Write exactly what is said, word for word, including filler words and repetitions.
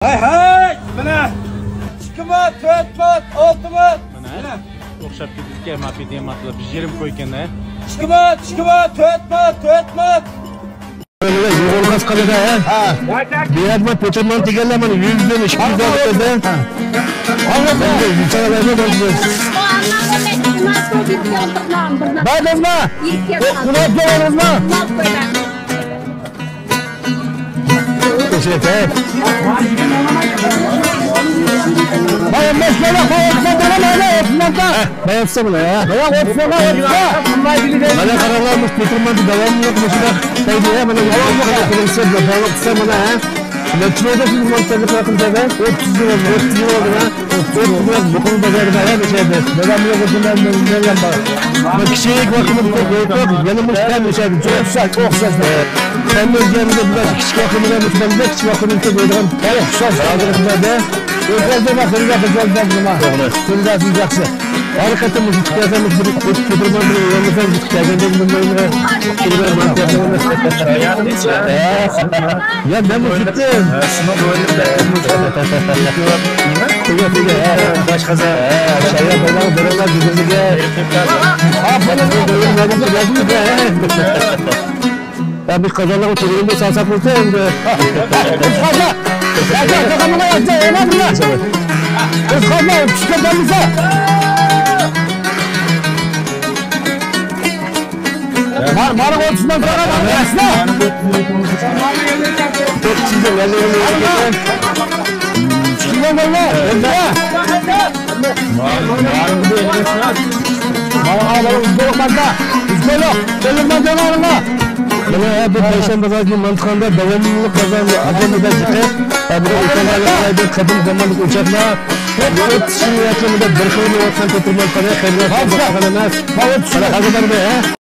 ھەي، ھەي! مانا، ئىككى مىڭ، تۆت مىڭ، ئالتە مىڭ. مانا، مانا. ئوخشاپ كېتىدىكەن، ما پېدىيەماتلار بىر يېرىم قويكەن-ھە. ئىككى مىڭ، ئىككى مىڭ، تۆت مىڭ، تۆت مىڭ. يۇقىرى قاسقىنىدا، ھە؟ ھە. بۇ يەردە پېتىرمان دېگەنلەر مانا يۈزدىن ئىككى يۈز ئالدى. ھە. ئەمدى يۈز ئالدى. بار دېدىما؟ ئۇناپ قويدىڭىزما؟ ئۆشەك، ھە؟ بايا مەسىلە قويۇپ قويدۇم، ھە، ئوتماندا. بايا ئوتسا بۇلار، ھە؟ بايا ئوتسا، ئوتسا. مانا قاراڭلار، مۇشۇ پېتىرماندا داۋاملىق مۇشۇنداق قويدى، ھە؟ مانا داۋاملىق قىلىنسا، داۋاملىق قىلسا، مانا، ھە؟ نەچچە يىل بولدى سىز مۇشۇنداق قىلسىز، ھە؟ ئوتتۇز يىل بولدى. ئوتتۇز يىل بولدى، ھە؟ ئوتتۇز يىل بولدى. يۇقىرى بازاردا، ھە، مۇشۇ يەردە. دادامنىڭ ئۆزىنىڭ مەن، مەن، مەن بار. بىر كىچىك ۋاقتىمىزدا كۆردۇك، يەنە مۇشۇ ھەم مۇشۇ يەردە. ئوخشاش، ئوخشاش. ھەممە يەرلەردە بىلەن كىچىك ۋاقتىمىزدا مۇشۇ بالىلار كىچىك ۋاقتىمىزدا كۆرىدىغان ئوخشاش ھازىرقىلاردا. ئۆزلەردە بار، خېلى ياخشى، جان، جان، نېمە؟ توغرا. خېلى ياخشى، ياخشى. ھەر قېتىم مۇشۇ كەلسەم، مۇشۇ بىر ئۆتۈپ كېتىدىغان بىر ئۆيلىسەم، مۇشۇ كەلگەندە بىر يا، مەن بۇ كېتىم. تۈگە، تۈگە. باشقا زات. شايا بولماڭ، بىرىڭلار بىزگە. ھا، بۇنى بىر قازانلىق ئۆتۈرگەن بولسا، ساپ بولسا ئەمدى. قىزقارما! قىزقارما! قىزقارما! قىزقارما! چۈشكەن بولمىسا! مانا، مانا، ئوتتۇزدىن سورا، مانا، ئەسلا. چۈشكەن بولما! مانا، مانا، ئۇزۇن بولماقتا. ئۇزۇن بولۇق. مانا، بۇ پەيشەنبە بازارىدىن مانتىخاندا داۋاملىق بازارنى ئادەمگە جىقىپ، بۇ ئۆتكەن قەدىم زاماندىكى ئوچاقلار، ئوت سۈنئەتلىرىدە بىر خىل بولۇۋاتقان كۆتۈرمەن قەدەر خەيرات قىلغان ئەمەس. مانا، ھازىر بارمەن، ھە؟